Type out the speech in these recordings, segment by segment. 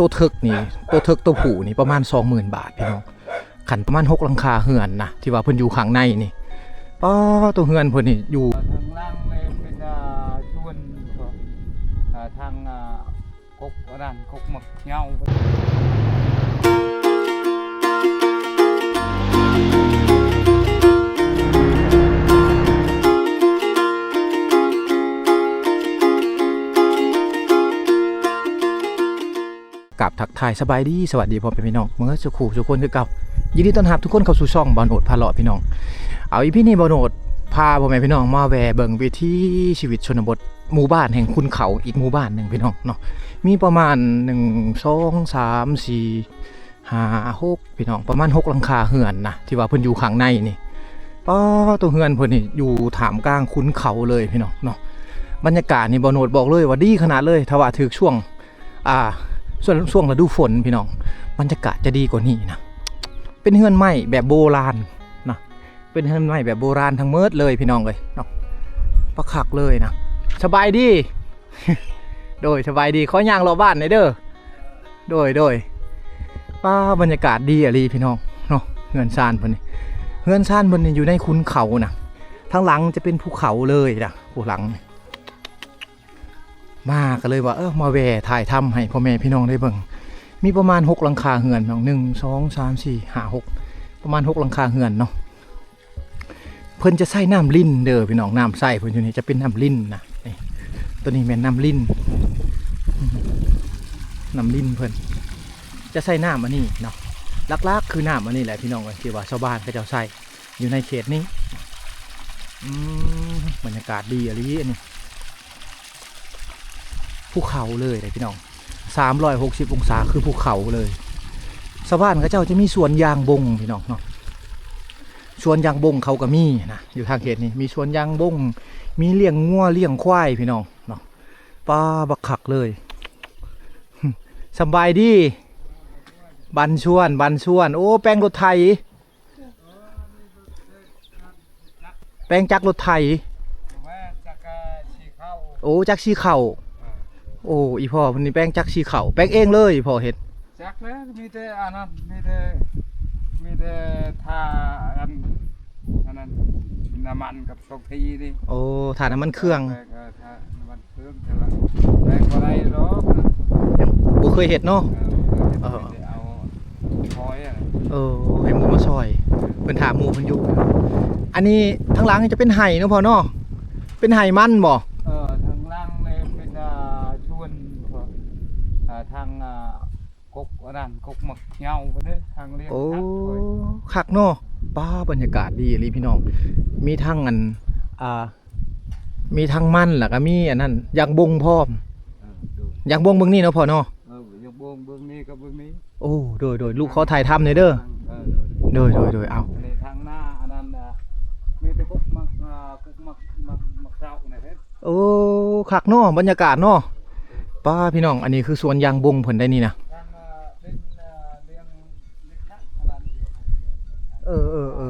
ໂຕເຖິກນີ້ ໂຕເຖິກໂຕຜູ້ນີ້ປະມານສອງໝື່ນບາດພີ່ນ້ອງ. ຄັນປະມານຫົກຫຼັງຄາເຮືອນນະ ທີ່ວ່າເພິ່ນຢູ່ຂ້າງໃນນີ້. ປ້າ ໂຕເຮືອນເພິ່ນນີ້ຢູ່ ທາງຫຼັງນີ້ເປັນ ອ່າ ສວນ ອ່າ ທາງ ອ່າ ກົກອັນນັ້ນ ກົກໝາກເຫຍົາ. ກາບທັກທາຍສະບາຍດີ ສະຫວັດດີພໍ່ແມ່ພີ່ນ້ອງເໝິດສູ່ຄູ່ສູ່ຄົນຄືເກົ່າ. ຍິນດີຕ້ອນຮັບທຸກຄົນເຂົ້າສູ່ຊ່ອງບ່າວໂນດພາເລາະພີ່ນ້ອງ. ເອົາ ອີພີນີ້ບ່າວໂນດພາພໍ່ແມ່ພີ່ນ້ອງມາແວ່ເບິ່ງວິຖີຊີວິດຊົນນະບົດ ໝູ່ບ້ານແຫ່ງຂຸນເຂົາອີກໝູ່ບ້ານໜຶ່ງພີ່ນ້ອງເນາະ. ມີປະມານ ໜຶ່ງ ສອງ ສາມ ສີ່ ຫ້າ ຫົກ ພີ່ນ້ອງ ປະມານຫົກຫຼັງຄາເຮືອນນະ ທີ່ວ່າເພິ່ນຢູ່ຂ້າງໃນນີ້. ປ້າ ໂຕເຮືອນເພິ່ນນີ້ຢູ່ທ່າມກາງຂຸນເຂົາເລີຍພີ່ນ້ອງເນາະ. ບັນຍາກາດນີ້ບ່າວໂນດບອກເລີຍວ່າດີຂະໜາດເລີຍ ຖ້າວ່າຖືກຊ່ວງ ອ່າ ຊ່ວງ ຊ່ວງລະດູຝົນພີ່ນ້ອງ ບັນຍາກາດຈະດີກວ່ານີ້ນະ. ເປັນເຮືອນໄມ້ແບບໂບລານນະ ເປັນເຮືອນໄມ້ແບບໂບລານທັງໝົດເລີຍພີ່ນ້ອງເອີຍເນາະ. ປາກຄັກເລີຍນະ. ສະບາຍດີ. ໂດຍ ສະບາຍດີ ຂໍຍ່າງເລາະບ້ານແດ່ເດີ. ໂດຍ ໂດຍ. ປ້າ ບັນຍາກາດດີອີ່ຫຼີພີ່ນ້ອງເນາະ. ເຮືອນຊານເພິ່ນນີ້ ເຮືອນຊານເພິ່ນນີ້ຢູ່ໃນຂຸນເຂົານະ. ທາງຫຼັງຈະເປັນພູເຂົາເລີຍນະ ຜູ້ຫຼັງນີ້. ມາກໍເລີຍວ່າ ເອີ ມາແວ່ຖ່າຍທຳໃຫ້ພໍ່ແມ່ພີ່ນ້ອງໄດ້ເບິ່ງ. ມີປະມານຫົກຫຼັງຄາເຮືອນເນາະ ໜຶ່ງ ສອງ ສາມ ສີ່ ຫ້າ ຫົກ ປະມານຫົກຫຼັງຄາເຮືອນເນາະ. ເພິ່ນຈະໃຊ້ນ້ຳລິນເດີພີ່ນ້ອງ ນ້ຳໃຊ້ເພິ່ນຢູ່ນີ້ຈະເປັນນ້ຳລິນນະ. ນີ້ ໂຕນີ້ແມ່ນນ້ຳລິນ ນ້ຳລິນເພິ່ນຈະໃຊ້ນ້ຳອັນນີ້ເນາະ. ຫຼັກໆຄືນ້ຳອັນນີ້ແຫຼະພີ່ນ້ອງເອີຍ ທີ່ວ່າຊາວບ້ານເຂົາເຈົ້າໃຊ້ຢູ່ໃນເຂດນີ້. ອືມ ບັນຍາກາດດີອີ່ຫຼີອັນນີ້. ພູເຂົາເລີຍເດ້ພີ່ນ້ອງ ສາມຮ້ອຍຫົກສິບອົງສາ ຄືພູເຂົາເລີຍ. ຊາວບ້ານເຂົາເຈົ້າຈະມີສວນຢາງບົງພີ່ນ້ອງເນາະ. ສວນຢາງບົງເຂົາກໍມີນະ ຢູ່ທາງເຂດນີ້ ມີສວນຢາງບົງ ມີລ້ຽງງົວລ້ຽງຄວາຍພີ່ນ້ອງເນາະ. ປ້າ ບັກຄັກເລີຍ. ສະບາຍດີ ບັນຊວນ ບັນຊວນ. ໂອ້ ແປງລົດໄຖ. ແປງຈັກລົດໄຖ. ແມ່ນຈັກ ເອີ ສີເຂົ້າ. ໂອ້ ຈັກສີເຂົ້າ. ເອີ ໂອ້ ອີ່ພໍ່ເພິ່ນນີ້ແປງຈັກສີເຂົ້າ ແປງເອງເລີຍ ພໍ່ເຮັດ. ຈັກແລ້ວ ມີແຕ່ອັນນັ້ນ ມີແຕ່ ມີແຕ່ຖ້າອັນ ອັນນັ້ນ ນ້ຳມັນກັບສອງທີນີ້. ໂອ້ ຖ້ານ້ຳມັນເຄື່ອງ. ເອີ ຖ້ານ້ຳມັນ ເອີ ແຕ່ວ່າແບກບໍ່ໄດ້ດອກນະ ຍັງບໍ່ເຄີຍເຮັດເນາະ. ເອີ ບໍ່ເຄີຍເຮັດ ເອີ ມີແຕ່ເອົາຄອຍອະ ເອີ ໃຫ້ໝູ່ມາຊ່ອຍ ເພິ່ນຖາມໝູ່ເພິ່ນຢູ່. ອັນນີ້ທາງຫຼັງຈະເປັນໄຮ່ເນາະພໍ່ເນາະ ເປັນໄຮ່ມັນບໍ່? ເອີ ທາງຫຼັງນີ້ເປັນ ອ່າ ສວນ ອ່າ ທາງ ອ່າ ກົກອັນນັ້ນ ກົກໝາກເຫຍົາເພິ່ນເດ້ ທາງລ້ຽງສັດ. ໂອ້ ຄັກເນາະ. ປ້າ ບັນຍາກາດດີອີ່ຫຼີພີ່ນ້ອງ ມີທັງອັນ ອ່າ ມີທັງມັນ ແລ້ວກໍມີອັນນັ້ນຢາງບົງພ້ອມ. ເອີ ໂດຍ ຢາງບົງເບິ່ງນີ້ເນາະພໍ່ເນາະ. ເອີ ຢາງບົງເບິ່ງນີ້ກັບເບິ່ງນີ້. ໂອ້ ໂດຍໆ ລູກຂໍຖ່າຍທຳແດ່ເດີ. ເອີ ໂດຍໆ ເອົາ ອັນນີ້ທາງໜ້າອັນນັ້ນນະ ມີແຕ່ກົກໝາກ ອ່າ ກົກໝາກ ໝາກ ໝາກເຈົ້ານີ້ເດ້. ໂອ້ ຄັກເນາະ ບັນຍາກາດເນາະ. ປ້າ ພີ່ນ້ອງ ອັນນີ້ຄືສວນຢາງບົງເພິ່ນໄດ໋ນີ້ນະ. ເອີ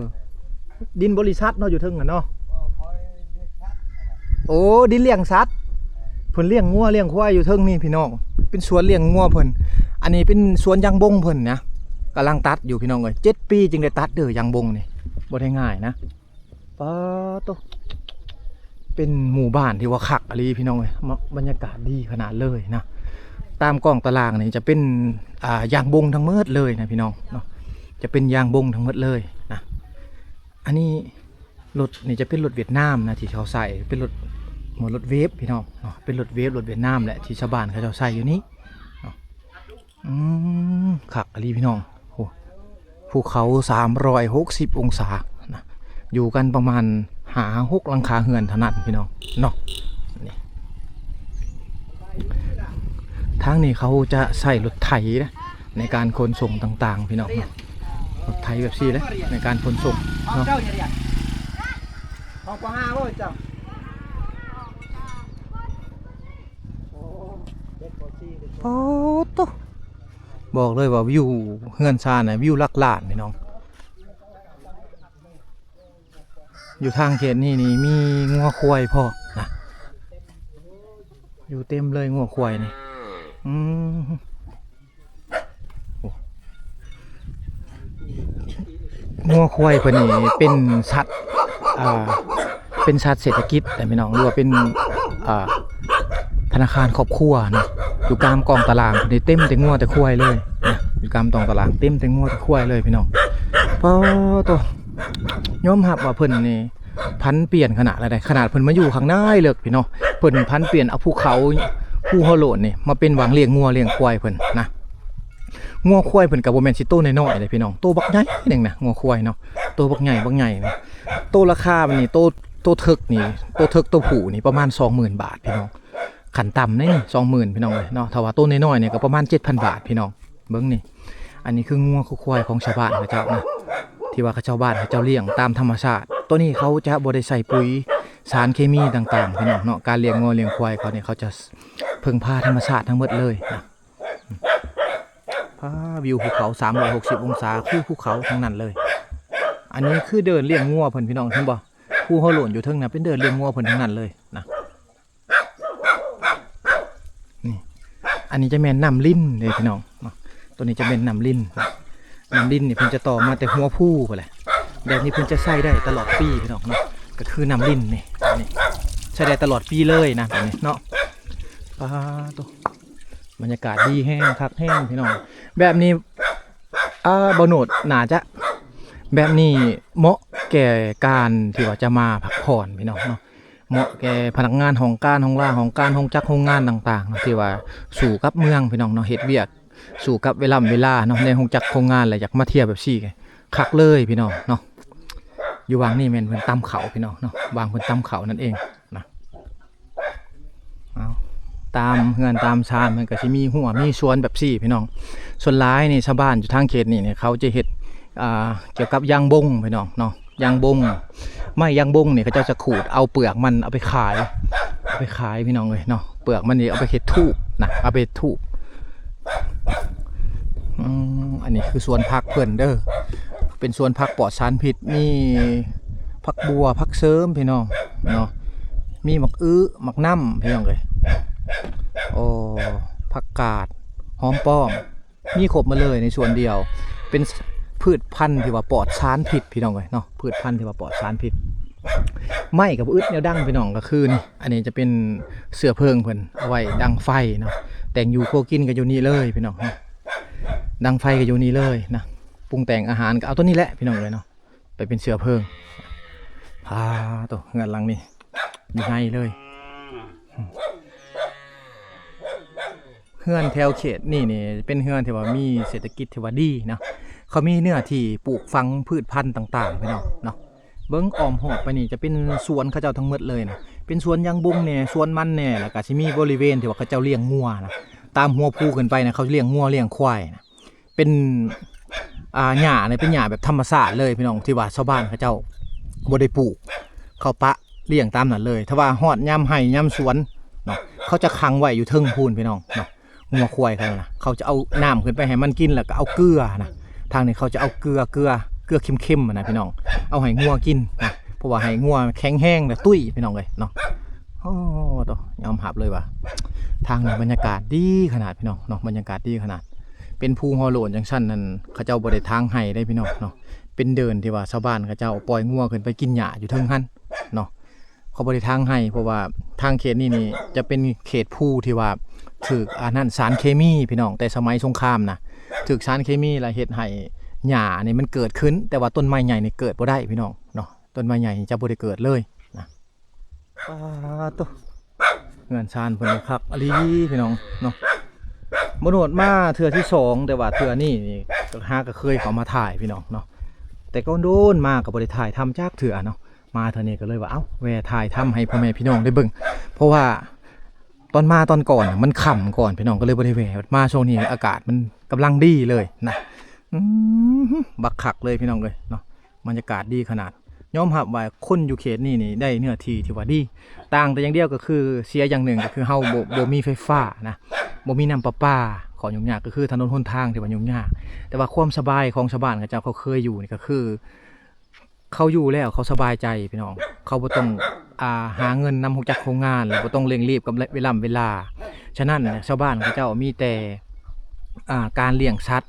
ໆໆ ດິນບໍລິສັດເນາະ ຢູ່ເທິງຫັ້ນເນາະ. ໂອ້ ດິນລ້ຽງສັດ ເພິ່ນລ້ຽງງົວລ້ຽງຄວາຍຢູ່ເທິງນີ້ພີ່ນ້ອງ ເປັນສວນລ້ຽງງົວເພິ່ນ. ອັນນີ້ເປັນສວນຢາງບົງເພິ່ນນະ ກຳລັງຕັດຢູ່ພີ່ນ້ອງເອີຍ. ເຈັດປີຈຶ່ງໄດ້ຕັດເດີ ຢາງບົງນີ້ ບໍ່ໄດ້ງ່າຍນະ. ປາໂຕ ເປັນໝູ່ບ້ານທີ່ວ່າຄັກອີ່ຫຼີພີ່ນ້ອງເອີຍ ບັນຍາກາດດີຂະໜາດເລີຍນະ. ຕາມກ້ອງຕາລ່າງນີ້ຈະເປັນ ອ່າ ຢາງບົງທັງໝົດເລີຍນະພີ່ນ້ອງເນາະ ຈະເປັນຢາງບົງທັງໝົດເລີຍນະ. ອັນນີ້ລົດນີ້ຈະເປັນລົດຫວຽດນາມນະ ທີ່ເຂົາໃຊ້ ເປັນລົດ ໝົດລົດເວບພີ່ນ້ອງເນາະ ເປັນລົດເວບ ລົດຫວຽດນາມແຫຼະ ທີ່ຊາວບ້ານເຂົາເຈົ້າໃຊ້ຢູ່ນີ້ເນາະ. ອືມ ຄັກອີ່ຫຼີພີ່ນ້ອງ. ໂອ້ ພູເຂົາສາມຮ້ອຍຫົກສິບອົງສານະ ຢູ່ກັນປະມານຫ້າຫົກຫຼັງຄາເຮືອນເທົ່ານັ້ນພີ່ນ້ອງເນາະ. ນີ້ ທາງນີ້ເຂົາຈະໃຊ້ລົດໄຖນະ ໃນການຂົນສົ່ງຕ່າງໆ ພີ່ນ້ອງເນາະ. ລົດໄຖແບບຊີ້ແຫຼະ ໃນການຂົນສົ່ງເນາະ. ໂອ້ໂຕ ບອກເລີຍວ່າວິວເຮືອນຊານນະ ວິວຫຼັກລ້ານພີ່ນ້ອງ. ຢູ່ທາງເຂດນີ້ນີ້ມີງົວຄວາຍພ້ອມນະ ຢູ່ເຕັມເລີຍງົວຄວາຍນີ້. ອືມ ງົວຄວາຍເພິ່ນນີ້ເປັນສັດ ອ່າ ເປັນສັດເສດຖະກິດນະພີ່ນ້ອງ ຫຼືວ່າເປັນ ອ່າ ທະນາຄານຄອບຄົວເນາະ. ຢູ່ກາງກອງຕະລາງເພິ່ນນີ້ເຕັມແຕ່ງົວແຕ່ຄວາຍເລີຍນະ ຢູ່ກາງກອງຕະລາງເຕັມແຕ່ງົວແຕ່ຄວາຍເລີຍພີ່ນ້ອງ. ປາໂຕ ຍອມຮັບວ່າເພິ່ນນີ້ຜັນປ່ຽນຂະໜາດໃດ ຂະໜາດເພິ່ນມາຢູ່ຂ້າງໃນເລິກພີ່ນ້ອງ ເພິ່ນຜັນປ່ຽນເອົາພູເຂົາ ພູຫົວໂລ້ນນີ້ມາເປັນຫວ່າງລ້ຽງງົວລ້ຽງຄວາຍເພິ່ນນະ. ງົວຄວາຍເພິ່ນກໍບໍ່ແມ່ນຊິໂຕນ້ອຍໆເດ້ພີ່ນ້ອງ ໂຕບັກໃຫຍ່ໜຶ່ງນະ ງົວຄວາຍເນາະ ໂຕບັກໃຫຍ່ບັກໃຫຍ່. ໂຕລາຄາມັນນີ້ ໂຕ ໂຕເຖິກນີ້ ໂຕເຖິກໂຕຜູ້ນີ້ປະມານສອງໝື່ນບາດພີ່ນ້ອງ ຂັ້ນຕ່ຳເດ້ນີ້ ສອງໝື່ນພີ່ນ້ອງເອີຍເນາະ. ຖ້າວ່າໂຕນ້ອຍໆນີ້ກໍປະມານເຈັດພັນບາດພີ່ນ້ອງ. ເບິ່ງນີ້ ອັນນີ້ຄືງົວຄືຄວາຍຂອງຊາວບ້ານເຂົາເຈົ້ານະ ທີ່ວ່າເຂົາເຈົ້າບ້ານເຂົາເຈົ້າລ້ຽງຕາມທຳມະຊາດ. ໂຕນີ້ເຂົາຈະບໍ່ໄດ້ໃສ່ປຸ໋ຍສານເຄມີຕ່າງໆ ພີ່ນ້ອງເນາະ. ການລ້ຽງງົວລ້ຽງຄວາຍເຂົານີ້ ເຂົາຈະເພິ່ງພາທຳມະຊາດທັງໝົດເລີຍນະ. ພາວິວພູເຂົາສາມຮ້ອຍຫົກສິບອົງສາ ຄືພູເຂົາທັງນັ້ນເລີຍ. ອັນນີ້ຄືເດີ່ນລ້ຽງງົວເພິ່ນ ພີ່ນ້ອງເຫັນບໍ່? ພູຫົວໂລ້ນຢູ່ເທິງນະ ເປັນເດີ່ນລ້ຽງງົວເພິ່ນທັງນັ້ນເລີຍນະ. ນີ້ ອັນນີ້ຈະແມ່ນນ້ຳລິນເດ້ພີ່ນ້ອງເນາະ. ໂຕນີ້ຈະແມ່ນນ້ຳລິນ ນ້ຳລິນນີ້ເພິ່ນຈະຕໍ່ມາແຕ່ຫົວພູພຸ້ນແຫຼະ. ແບບນີ້ເພິ່ນຈະໃຊ້ໄດ້ຕະຫຼອດປີພີ່ນ້ອງເນາະ ກໍຄືນ້ຳລິນນີ້ ນີ້ ໃຊ້ໄດ້ຕະຫຼອດປີເລີຍນະ ແບບນີ້ເນາະ. ປາໂຕ ບັນຍາກາດດີແຮງ ຄັກແຮງພີ່ນ້ອງ. ແບບນີ້ ອ່າ ບ່າວໂນດໜ້າຈະ ແບບນີ້ເໝາະແກ່ການທີ່ວ່າຈະມາພັກຜ່ອນພີ່ນ້ອງເນາະ. ເໝາະແກ່ພະນັກງານຫ້ອງການ ຫ້ອງລາ ຫ້ອງການ ໂຮງຈັກ ໂຮງງານຕ່າງໆເນາະ ທີ່ວ່າສູ້ກັບເມືອງພີ່ນ້ອງເນາະ ເຮັດວຽກສູ້ກັບເວລາເວລາເນາະ ໃນໂຮງຈັກໂຮງງານ ແລ້ວຢາກມາທ່ຽວແບບຊີ້ ຄັກເລີຍພີ່ນ້ອງເນາະ. ຢູ່ຫວ່າງນີ້ແມ່ນເພິ່ນຕຳເຂົ້າພີ່ນ້ອງເນາະ ຫວ່າງເພິ່ນຕຳເຂົ້ານັ້ນເອງນະ. ເອົາ ຕາມເຮືອນຕາມຊານເພິ່ນກໍຊິມີຮົ້ວມີສວນແບບຊີ້ພີ່ນ້ອງ. ສ່ວນຫຼາຍນີ້ຊາວບ້ານຢູ່ທາງເຂດນີ້ນີ້ ເຂົາຈະເຮັດ ອ່າ ກ່ຽວກັບຢາງບົງພີ່ນ້ອງເນາະ. ຢາງບົງ ໄມ້ຢາງບົງນີ້ເຂົາເຈົ້າຈະຂູດເອົາເປືອກມັນເອົາໄປຂາຍ ເອົາໄປຂາຍພີ່ນ້ອງເອີຍເນາະ. ເປືອກມັນນີ້ເອົາໄປເຮັດທູບນະ ເອົາໄປເຮັດທູບ. ອືມ ອັນນີ້ຄືສວນຜັກເພິ່ນເດີ ເປັນສວນຜັກປອດສານພິດ ມີຜັກບົ່ວ ຜັກເສີມພີ່ນ້ອງເນາະ ມີໝາກອຶ ໝາກນ້ຳພີ່ນ້ອງເອີຍ ໂອ້ ຜັກກາດ ຫອມປ້ອມ ມີຄົບໝົດເລີຍໃນສວນດຽວ. ເປັນພືດພັນທີ່ວ່າປອດສານພິດພີ່ນ້ອງເອີຍເນາະ ພືດພັນທີ່ວ່າປອດສານພິດ. ໄມ້ກໍບໍ່ອຶດແນວດັງພີ່ນ້ອງ ກໍຄືນີ້ ອັນນີ້ຈະເປັນເຊື້ອເພີງເພິ່ນເອົາໄວ້ດັງໄຟເນາະ. ແຕ່ງຢູ່ຄົວກິນກໍຢູ່ນີ້ເລີຍພີ່ນ້ອງເນາະ ດັງໄຟກໍຢູ່ນີ້ເລີຍນະ. ປຸງແຕ່ງອາຫານກໍເອົາຕົວນີ້ແຫຼະພີ່ນ້ອງເອີຍເນາະ ໄປເປັນເຊື້ອເພີງ. ອາ ໂຕ ເຮືອນຫຼັງນີ້ຢູ່ໃນເລີຍ. ເຮືອນແຖວເຂດນີ້ນີ້ເປັນເຮືອນທີ່ວ່າມີເສດຖະກິດທີ່ວ່າດີເນາະ ເຂົາມີເນື້ອທີ່ປູກຝັງພືດພັນຕ່າງໆ ພີ່ນ້ອງເນາະ. ເບິ່ງອ້ອມຮອບໄປນີ້ຈະເປັນສວນເຂົາເຈົ້າທັງໝົດເລີຍນະ ເປັນສວນຢາງບົງແດ່ ສວນມັນແດ່ ແລ້ວກໍຊິມີບໍລິເວນທີ່ວ່າເຂົາເຈົ້າລ້ຽງງົວນະ. ຕາມຫົວພູຂຶ້ນໄປນະ ເຂົາລ້ຽງງົວລ້ຽງຄວາຍນະ. ເປັນ ອ່າ ຫຍ້ານີ້ເປັນຫຍ້າແບບທຳມະຊາດເລີຍພີ່ນ້ອງ ທີ່ວ່າຊາວບ້ານເຂົາເຈົ້າບໍ່ໄດ້ປູກ ເຂົາປະລ້ຽງຕາມນັ້ນເລີຍ. ຖ້າວ່າຮອດຍາມໄຮ່ຍາມສວນເນາະ ເຂົາຈະຂັງໄວ້ຢູ່ເທິງພຸ້ນພີ່ນ້ອງເນາະ. ງົວຄວາຍເຂົານະ ເຂົາຈະເອົານ້ຳຂຶ້ນໄປໃຫ້ມັນກິນ ແລ້ວກໍເອົາເກືອນະ ທາງນີ້ເຂົາຈະເອົາເກືອ ເກືອ ເກືອເຄັມໆຫັ້ນນະພີ່ນ້ອງ ເອົາໃຫ້ງົວກິນນະ ເພາະວ່າໃຫ້ງົວແຂງແຮງ ແລ້ວຕຸ້ຍພີ່ນ້ອງເອີຍເນາະ. ໂອ້ ໂຕ ຍອມຮັບເລີຍວ່າທາງນີ້ບັນຍາກາດດີຂະໜາດພີ່ນ້ອງເນາະ ບັນຍາກາດດີຂະໜາດ. ເປັນພູຫົວໂລ້ນຈັ່ງຊັ້ນນັ້ນ ເຂົາເຈົ້າບໍ່ໄດ້ຖາງໄຮ່ເດ້ພີ່ນ້ອງເນາະ ເປັນເດີ່ນທີ່ວ່າຊາວບ້ານເຂົາເຈົ້າປ່ອຍງົວຂຶ້ນໄປກິນຫຍ້າຢູ່ເທິງຫັ້ນເນາະ. ເຂົາບໍ່ໄດ້ຖາງໄຮ່ ເພາະວ່າທາງເຂດນີ້ນີ້ຈະເປັນເຂດພູທີ່ວ່າຖືກ ອັນນັ້ນ ສານເຄມີພີ່ນ້ອງ ແຕ່ສະໄໝສົງຄາມນະ ຖືກສານເຄມີ ແລ້ວເຮັດໃຫ້ຫຍ້ານີ້ມັນເກີດຂຶ້ນ ແຕ່ວ່າຕົ້ນໄມ້ໃຫຍ່ນີ້ເກີດບໍ່ໄດ້ພີ່ນ້ອງເນາະ ຕົ້ນໄມ້ໃຫຍ່ນີ້ຈະບໍ່ໄດ້ເກີດເລີຍນະ. ປາໂຕ ເຮືອນຊານເພິ່ນຄັກອີ່ຫຼີພີ່ນ້ອງເນາະ. ບໍ່ໂດນມາເທື່ອທີສອງ ແຕ່ວ່າເທື່ອນີ້ນີ້ຫາກໍເຄີຍເຂົ້າມາຖ່າຍພີ່ນ້ອງເນາະ ແຕ່ກໍໂດນມາກໍບໍ່ໄດ້ຖ່າຍທຳຈັກເທື່ອເນາະ. ມາເທື່ອນີ້ກໍເລີຍວ່າ ເອົ້າ ແວ່ຖ່າຍທຳໃຫ້ພໍ່ແມ່ພີ່ນ້ອງໄດ້ເບິ່ງ ເພາະວ່າຕອນມາຕອນກ່ອນມັນຄ່ຳກ່ອນພີ່ນ້ອງ ກໍເລີຍບໍ່ໄດ້ແວ່. ມາຊ່ວງນີ້ອາກາດມັນກຳລັງດີເລີຍນະ ອື ບັກຄັກເລີຍພີ່ນ້ອງເອີຍເນາະ ບັນຍາກາດດີຂະໜາດ. ຍອມຮັບວ່າຄົນຢູ່ເຂດນີ້ນີ້ໄດ້ເນື້ອທີ່ທີ່ວ່າດີ ຕ່າງແຕ່ຢ່າງດຽວກໍຄືເສຍຢ່າງໜຶ່ງ ກໍຄືເຮົາບໍ່ ບໍ່ມີໄຟຟ້ານະ ບໍ່ມີນ້ຳປະປາ ຂໍ້ຫຍຸ້ງຍາກກໍຄືຖະໜົນຫົນທາງທີ່ວ່າຫຍຸ້ງຍາກ. ແຕ່ວ່າຄວາມສະບາຍຂອງຊາວບ້ານເຂົາເຈົ້າ ເຂົາເຄີຍຢູ່ນີ້ກໍຄື ເຂົາຢູ່ແລ້ວເຂົາສະບາຍໃຈພີ່ນ້ອງ ເຂົາບໍ່ຕ້ອງ ອ່າ ຫາເງິນນຳໂຮງຈັກໂຮງງານ ແລະ ບໍ່ຕ້ອງເລັ່ງລີບກັບເວລາເວລາ. ສະນັ້ນ ຊາວບ້ານເຂົາເຈົ້າມີແຕ່ ອ່າ ການລ້ຽງສັດ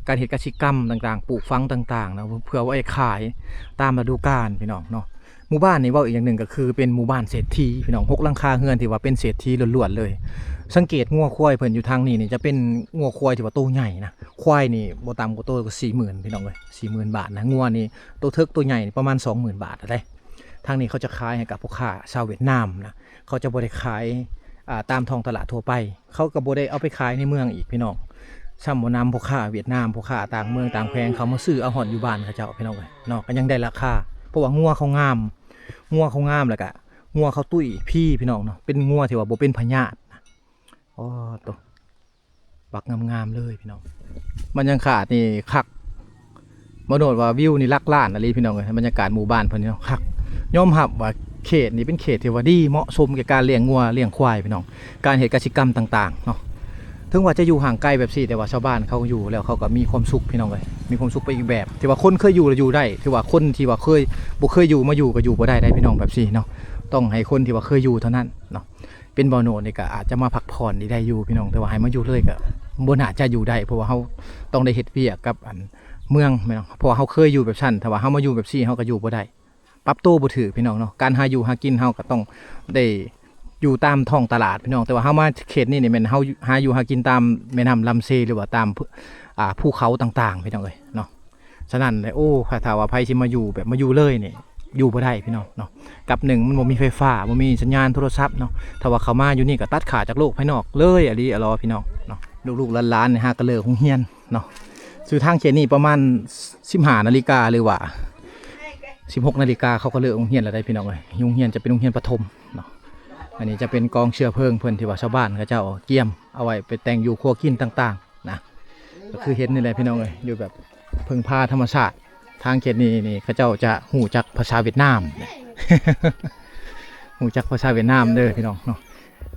ການເຮັດກະສິກຳຕ່າງໆ ປູກຝັງຕ່າງໆນະ ເພື່ອໄວ້ຂາຍຕາມລະດູການ ພີ່ນ້ອງເນາະ. ໝູ່ບ້ານນີ້ເວົ້າອີກຢ່າງໜຶ່ງກໍຄືເປັນໝູ່ບ້ານເສດຖີ ພີ່ນ້ອງ, ຫົກຫຼັງຄາເຮືອນທີ່ວ່າເປັນເສດຖີລ້ວນໆເລີຍ. ສັງເກດງົວຄວາຍເພິ່ນຢູ່ທາງນີ້ນີ້ ຈະເປັນງົວຄວາຍທີ່ວ່າໂຕໃຫຍ່ນະ, ຄວາຍນີ້ບໍ່ຕ່ຳກວ່າໂຕກໍສີ່ໝື່ນ ພີ່ນ້ອງເອີຍ, ສີ່ໝື່ນບາດນະ. ງົວນີ້ໂຕເຖິກໂຕໃຫຍ່ນີ້ປະມານສອງໝື່ນບາດໄດ໋. ທາງນີ້ເຂົາຈະຂາຍໃຫ້ກັບພໍ່ຄ້າຊາວຫວຽດນາມນະ, ເຂົາຈະບໍ່ໄດ້ຂາຍ ອ່າ ຕາມທ້ອງຕະຫຼາດທົ່ວໄປ, ເຂົາກໍບໍ່ໄດ້ເອົາໄປຂາຍໃນເມືອງອີກ ພີ່ນ້ອງ. ຊ້ຳບໍ່ນຳພໍ່ຄ້າຫວຽດນາມ, ພໍ່ຄ້າຕ່າງເມືອງຕ່າງແຂວງ ເຂົາມາຊື້ເອົາຮອດຢູ່ບ້ານເຂົາເຈົ້າ ພີ່ນ້ອງເອີຍເນາະ, ກໍຍັງໄດ້ລາຄາ ເພາະວ່າງົວເຂົາງາມ, ງົວເຂົາງາມ ແລ້ວກໍງົວເຂົາຕຸ້ຍພີ ພີ່ນ້ອງເນາະ, ເປັນງົວທີ່ວ່າບໍ່ເປັນພະຍາດນະ. ໂອ້ໂຕ ບັກງາມໆເລີຍ ພີ່ນ້ອງ. ບັນຍາກາດນີ້ຄັກ, ບໍ່ໂນດວ່າວິວນີ້ຫຼັກລ້ານອີ່ຫຼີ ພີ່ນ້ອງເອີຍ. ບັນຍາກາດໝູ່ບ້ານເພິ່ນນີ້ເນາະ ຄັກ, ຍອມຮັບວ່າເຂດນີ້ເປັນເຂດທີ່ວ່າດີ ເໝາະສົມແກ່ການລ້ຽງງົວລ້ຽງຄວາຍ ພີ່ນ້ອງ, ການເຮັດກະສິກຳຕ່າງໆເນາະ. ເຖິງວ່າຈະຢູ່ຫ່າງໄກແບບຊີ້ ແຕ່ວ່າຊາວບ້ານເຂົາຢູ່ແລ້ວ ເຂົາກໍມີຄວາມສຸກ ພີ່ນ້ອງເອີຍ, ມີຄວາມສຸກໄປອີກແບບ. ທີ່ວ່າຄົນເຄີຍຢູ່ລະຢູ່ໄດ້, ທີ່ວ່າຄົນທີ່ວ່າເຄີຍ ບໍ່ເຄີຍຢູ່ມາຢູ່ກໍຢູ່ບໍ່ໄດ້ໄດ໋ ພີ່ນ້ອງ, ແບບຊີ້ເນາະ. ຕ້ອງໃຫ້ຄົນທີ່ວ່າເຄີຍຢູ່ເທົ່ານັ້ນເນາະ. ເປັນບ່າວໂນດນີ້ກໍອາດຈະມາພັກຜ່ອນນີ້ໄດ້ຢູ່ ພີ່ນ້ອງ, ແຕ່ວ່າໃຫ້ມາຢູ່ເລີຍກໍບໍ່ໜ້າຈະຢູ່ໄດ້, ເພາະວ່າເຮົາຕ້ອງໄດ້ເຮັດວຽກກັບອັນເມືອງ ແມ່ນບໍ່? ເພາະວ່າເຮົາເຄີຍຢູ່ແບບຊັ້ນ, ຖ້າວ່າເຮົາມາຢູ່ແບບຊີ້ ເຮົາກໍຢູ່ບໍ່ໄດ້, ປັບໂຕບໍ່ຖືກ ພີ່ນ້ອງເນາະ. ການຫາຢູ່ຫາກິນເຮົາກໍຕ້ອງໄດ້ຢູ່ຕາມທ້ອງຕະຫຼາດ ພີ່ນ້ອງ, ແຕ່ວ່າເຮົາມາເຂດນີ້ນີ້ແມ່ນເຮົາຫາຢູ່ຫາກິນຕາມແມ່ນ້ຳລຳເຊ ຫຼືວ່າຕາມ ອ່າ ພູເຂົາຕ່າງໆ ພີ່ນ້ອງເອີຍເນາະ. ສະນັ້ນແຫຼະ ໂອ້ ຖ້າວ່າໃຜຊິມາຢູ່ແບບມາຢູ່ເລີຍນີ້ ຢູ່ບໍ່ໄດ້ ພີ່ນ້ອງເນາະ. ກັບໜຶ່ງ ມັນບໍ່ມີໄຟຟ້າ ບໍ່ມີສັນຍານໂທລະສັບເນາະ, ຖ້າວ່າເຂົ້າມາຢູ່ນີ້ກໍຕັດຂາດຈາກໂລກພາຍນອກເລີຍ ອີ່ຫຼີອີ່ຫຼໍ ພີ່ນ້ອງເນາະ. ລູກໆຫຼານໆນີ້ຫາກໍເລີກໂຮງຮຽນເນາະ, ຢູ່ທາງເຂດນີ້ປະມານສິບຫ້ານາລິກາ ຫຼືວ່າສິບຫົກນາລິກາ ເຂົາກໍເລີກໂຮງຮຽນແລ້ວໄດ໋ ພີ່ນ້ອງເອີຍ. ໂຮງຮຽນຈະເປັນໂຮງຮຽນປະຖົມເນາະ. ອັນນີ້ຈະເປັນກອງເຊື້ອເພີງເພິ່ນທີ່ວ່າຊາວບ້ານເຂົາເຈົ້າກຽມເອົາໄວ້ໄປແຕ່ງຢູ່ຄົວກິນຕ່າງໆນະ. ກໍຄືເຫັນນີ້ແຫຼະ ພີ່ນ້ອງເອີຍ, ຢູ່ແບບເພິ່ງພາທຳມະຊາດ. ທາງເຂດນີ້ນີ້ເຂົາເຈົ້າຈະຮູ້ຈັກພາສາຫວຽດນາມ ຮູ້ຈັກພາສາຫວຽດນາມເດີ ພີ່ນ້ອງເນາະ.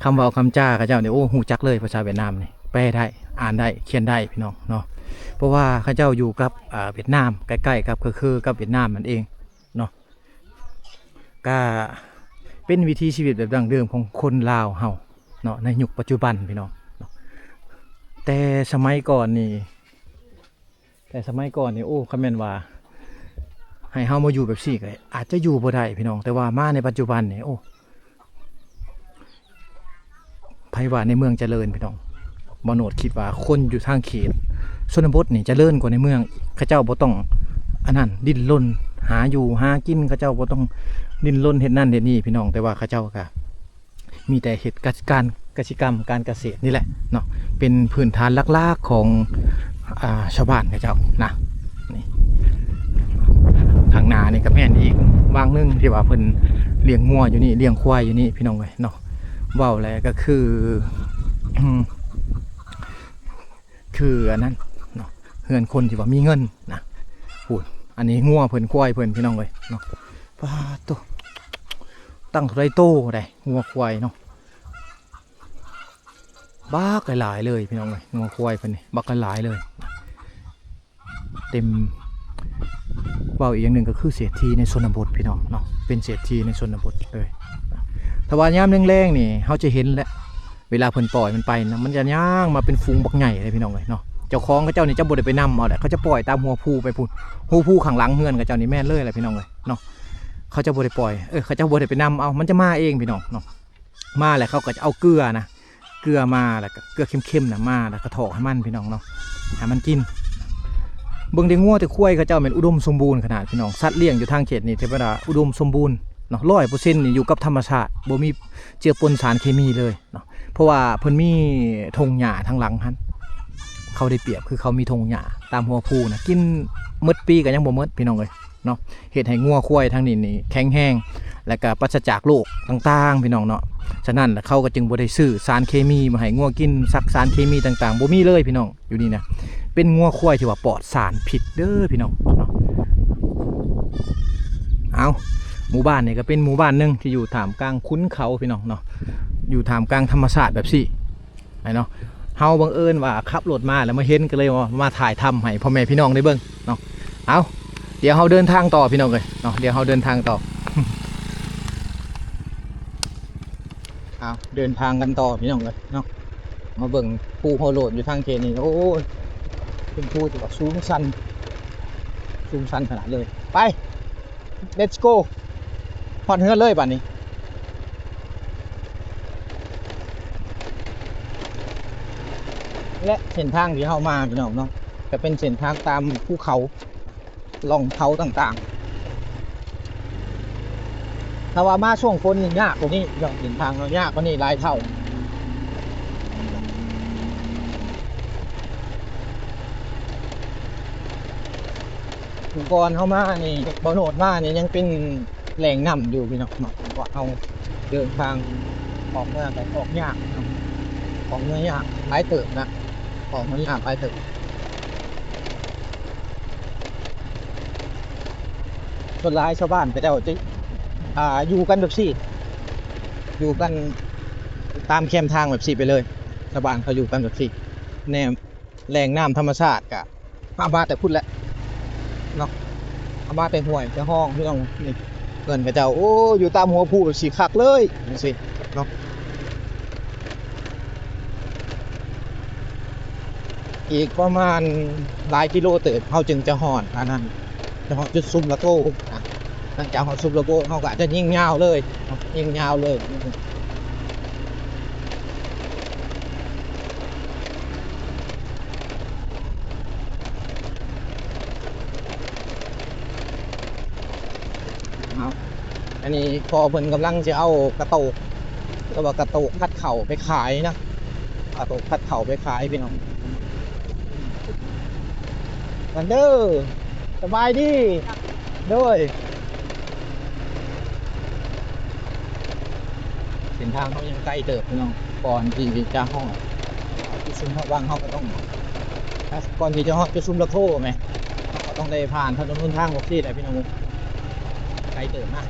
ຄຳເວົ້າຄຳຈາເຂົາເຈົ້ານີ້ ໂອ້ ຮູ້ຈັກເລີຍພາສາຫວຽດນາມນີ້, ແປໄດ້ ອ່ານໄດ້ ຂຽນໄດ້ ພີ່ນ້ອງເນາະ, ເພາະວ່າເຂົາເຈົ້າຢູ່ກັບ ອ່າ ຫວຽດນາມ ໃກ້ໆກັບ ຄືໆກັບຫວຽດນາມນັ້ນເອງເນາະ. ກະເປັນວິຖີຊີວິດແບບດັ້ງເດີມຂອງຄົນລາວເຮົາເນາະ ໃນຍຸກປັດຈຸບັນ ພີ່ນ້ອງເນາະ. ແຕ່ສະໄໝກ່ອນນີ້ ແຕ່ສະໄໝກ່ອນນີ້ ໂອ້ ຄັນແມ່ນວ່າໃຫ້ເຮົາມາຢູ່ແບບຊີ້ກໍອາດຈະຢູ່ບໍ່ໄດ້ ພີ່ນ້ອງ, ແຕ່ວ່າມາໃນປັດຈຸບັນນີ້ ໂອ້ ໃຜວ່າໃນເມືອງຈະເລີນ ພີ່ນ້ອງ? ບ່າວໂນດຄິດວ່າຄົນຢູ່ທາງເຂດຊົນນະບົດນີ້ຈະເລີນກວ່າໃນເມືອງ, ເຂົາເຈົ້າບໍ່ຕ້ອງອັນນັ້ນ ດີ້ນລົນຫາຢູ່ຫາກິນ, ເຂົາເຈົ້າບໍ່ຕ້ອງດີ້ນລົນເຮັດນັ້ນເຮັດນີ້ ພີ່ນ້ອງ, ແຕ່ວ່າເຂົາເຈົ້າກະມີແຕ່ເຮັດກະ ການກະສິກຳ ການກະເສດນີ້ແຫຼະເນາະ ເປັນພື້ນຖານຫຼັກໆຂອງ ອ່າ ຊາວບ້ານເຂົາເຈົ້ານະ. ນີ້ ຂ້າງໜ້ານີ້ກໍແມ່ນອີກວັງໜຶ່ງທີ່ວ່າເພິ່ນລ້ຽງງົວຢູ່ນີ້ ລ້ຽງຄວາຍຢູ່ນີ້ ພີ່ນ້ອງເອີຍເນາະ. ເວົ້າແລ້ວກໍຄື ຄືອັນນັ້ນເນາະ ເຮືອນຄົນທີ່ວ່າມີເງິນນະ. ພຸ້ນ ອັນນີ້ງົວເພິ່ນ ຄວາຍເພິ່ນ ພີ່ນ້ອງເອີຍເນາະ. ປາດໂທ້ ຕັ້ງເທົ່າໃດໂຕໃດ ງົວຄວາຍເນາະ, ບັກຫຼາຍໆເລີຍ ພີ່ນ້ອງເອີຍ. ງົວຄວາຍເພິ່ນນີ້ບັກຫຼາຍໆເລີຍ. ເຕັມ ເວົ້າອີກຢ່າງໜຶ່ງກໍຄືເສດຖີໃນຊົນນະບົດ ພີ່ນ້ອງເນາະ, ເປັນເສດຖີໃນຊົນນະບົດເລີຍ. ຖ້າວ່າຍາມແລງໆນີ້ ເຮົາຈະເຫັນແຫຼະ ເວລາເພິ່ນປ່ອຍມັນໄປນະ ມັນຈະຍ່າງມາເປັນຝູງບັກໃຫຍ່ເລີຍ ພີ່ນ້ອງເອີຍເນາະ. ເຈົ້າຂອງເຂົາເຈົ້ານີ້ຈະບໍ່ໄດ້ໄປນຳເອົາແຫຼະ, ເຂົາຈະປ່ອຍຕາມຫົວພູໄປພຸ້ນ, ຫົວພູຂ້າງຫຼັງເຮືອນເຂົາເຈົ້ານີ້ແມ່ນເລີຍແຫຼະ ພີ່ນ້ອງເອີຍເນາະ. ເຂົາຈະບໍ່ໄດ້ປ່ອຍ ເອີ ເຂົາຈະບໍ່ໄດ້ໄປນຳເອົາ, ມັນຈະມາເອງ ພີ່ນ້ອງເນາະ. ມາແລ້ວເຂົາກໍຈະເອົາເກືອນະ ເກືອມາ ແລ້ວກໍເກືອຖອກໃຫ້ມັນ ພີ່ນ້ອງເນາະ ໃຫ້ມັນກິນ. ເບິ່ງແຕ່ງົວແຕ່ຄວາຍເຂົາເຈົ້າແມ່ນອຸດົມສົມບູນຂະໜາດ ພີ່ນ້ອງ. ສັດລ້ຽງຢູ່ທາງເຂດນີ້ຖືວ່າອຸດົມສົມບູນເນາະ, ຮ້ອຍເປີເຊັນນີ້ຢູ່ກັບທຳມະຊາດ ບໍ່ມີເຈືອປົນສານເຄມີເລີຍເນາະ, ເພາະວ່າເພິ່ນມີທົ່ງຫຍ້າທາງຫຼັງຫັ້ນ. ເຂົາໄດ້ປຽບຄືເຂົາມີທົ່ງຫຍ້າຕາມຫົວພູນະ, ກິນໝົດປີກໍຍັງບໍ່ໝົດ ພີ່ນ້ອງເອີຍ. ເນາະ ເຮັດໃຫ້ງົວຄວາຍທາງນີ້ນີ້ແຂງແຮງ ແລະກະປາສະຈາກໂລກຕ່າງໆ ພີ່ນ້ອງເນາະ. ສະນັ້ນແຫຼະ ເຂົາກໍຈຶ່ງບໍ່ໄດ້ຊື້ສານເຄມີມາໃຫ້ງົວກິນ, ສັກສານເຄມີຕ່າງໆ ບໍ່ມີເລີຍ ພີ່ນ້ອງ. ຢູ່ນີ້ນະ ເປັນງົວຄວາຍທີ່ວ່າປອດສານພິດເດີ ພີ່ນ້ອງເນາະ. ເອົາ ໝູ່ບ້ານນີ້ກໍເປັນໝູ່ບ້ານໜຶ່ງທີ່ຢູ່ທ່າມກາງຂຸນເຂົາ ພີ່ນ້ອງເນາະ, ຢູ່ທ່າມກາງທຳມະຊາດແບບຊີ້. ໄປເນາະ, ເຮົາບັງເອີນວ່າຂັບລົດມາແລ້ວມາເຫັນ ກໍເລີຍວ່າມາຖ່າຍທຳໃຫ້ພໍ່ແມ່ພີ່ນ້ອງໄດ້ເບິ່ງເນາະ. ເອົາ ດຽວເຮົາເດີນທາງຕໍ່ ພີ່ນ້ອງເອີຍເນາະ, ດຽວເຮົາເດີນທາງຕໍ່. ເອົາ ເດີນທາງກັນຕໍ່ ພີ່ນ້ອງເອີຍເນາະ, ມາເບິ່ງພູໂຮໂລດຢູ່ທາງເຂດນີ້. ໂອ້ຍ ເປັນພູທີ່ແບບສູງຊັນ ສູງຊັນຂະໜາດເລີຍ. ໄປ let's go ຮອດເຮືອນເລີຍບາດນີ້. ແລະເສັ້ນທາງທີ່ເຮົາມາ ພີ່ນ້ອງເນາະ ກະເປັນເສັ້ນທາງຕາມພູເຂົາ ລ່ອງເຂົາຕ່າງໆ. ຖ້າວ່າມາຊ່ວງຝົນນີ້ຍາກກວ່ານີ້ ເສັ້ນທາງເນາະ ຍາກກວ່ານີ້ຫຼາຍເທົ່າ. ກ່ອນເຮົາມານີ້ ບ່າວໂນດມານີ້ຍັງເປັນແຫຼ່ງນ້ຳຢູ່ພີ່ນ້ອງເນາະ. ເຮົາເດີນທາງອອກເມືອງກະອອກຍາກເນາະ ອອກເມືອງຍາກຫຼາຍເຕີບນະ ອອກເມືອງຍາກຫຼາຍເຕີບ. ສ່ວນຫຼາຍຊາວບ້ານເຂົາເຈົ້າຈະ ອ່າ ຢູ່ກັນແບບຊີ້ ຢູ່ກັນຕາມແຄມທາງແບບຊີ້ໄປເລີຍ. ຊາວບ້ານເຂົາຢູ່ກັນແບບຊີ້ ແນມ ແຫຼ່ງນ້ຳທຳມະຊາດກະເອົາມາແຕ່ພຸ້ນແຫຼະເນາະ ເອົາມາແຕ່ຫ້ວຍແຕ່ຮ່ອງພີ່ນ້ອງ. ນີ້ເຮືອນເຂົາເຈົ້າ ໂອ້ ຢູ່ຕາມຫົວພູແບບຊີ້ຄັກເລີຍຈັ່ງຊີ້ເນາະ. ອີກປະມານຫຼາຍກິໂລເຕີບ ເຮົາຈຶ່ງຈະຮອດອັນນັ້ນ ຈະຮອດຈຸດຊຸມລະໂກນະ. ຫຼັງຈາກຮອດຊຸມລະໂກນ ເຮົາກະອາດຈະຍິງຍາວເລີຍເນາະ ຍິງຍາວເລີຍ. ເອົາ ອັນນີ້ພໍ່ເພິ່ນກຳລັງຊິເອົາກະໂຕກ ເອີ້ນວ່າກະໂຕກຄັດເຂົ້າໄປຂາຍນະ ກະໂຕກຄັດເຂົ້າໄປຂາຍພີ່ນ້ອງ. ກັນເດີ ສະບາຍດີ ໂດຍ. ເສັ້ນທາງເຮົາຍັງໄກເຕີບພີ່ນ້ອງ ກ່ອນທີ່ຈະຮອດຈຸດຊຸມ ທາງວັງເຮົາກະຕ້ອງ ກ່ອນທີ່ຈະຮອດຈຸດຊຸມລະໂທແມ ເຮົາກະຕ້ອງໄດ້ຜ່ານຖະໜົນຫົນທາງແບບຊີ້ແຫຼະພີ່ນ້ອງ ໄກເຕີບນະ.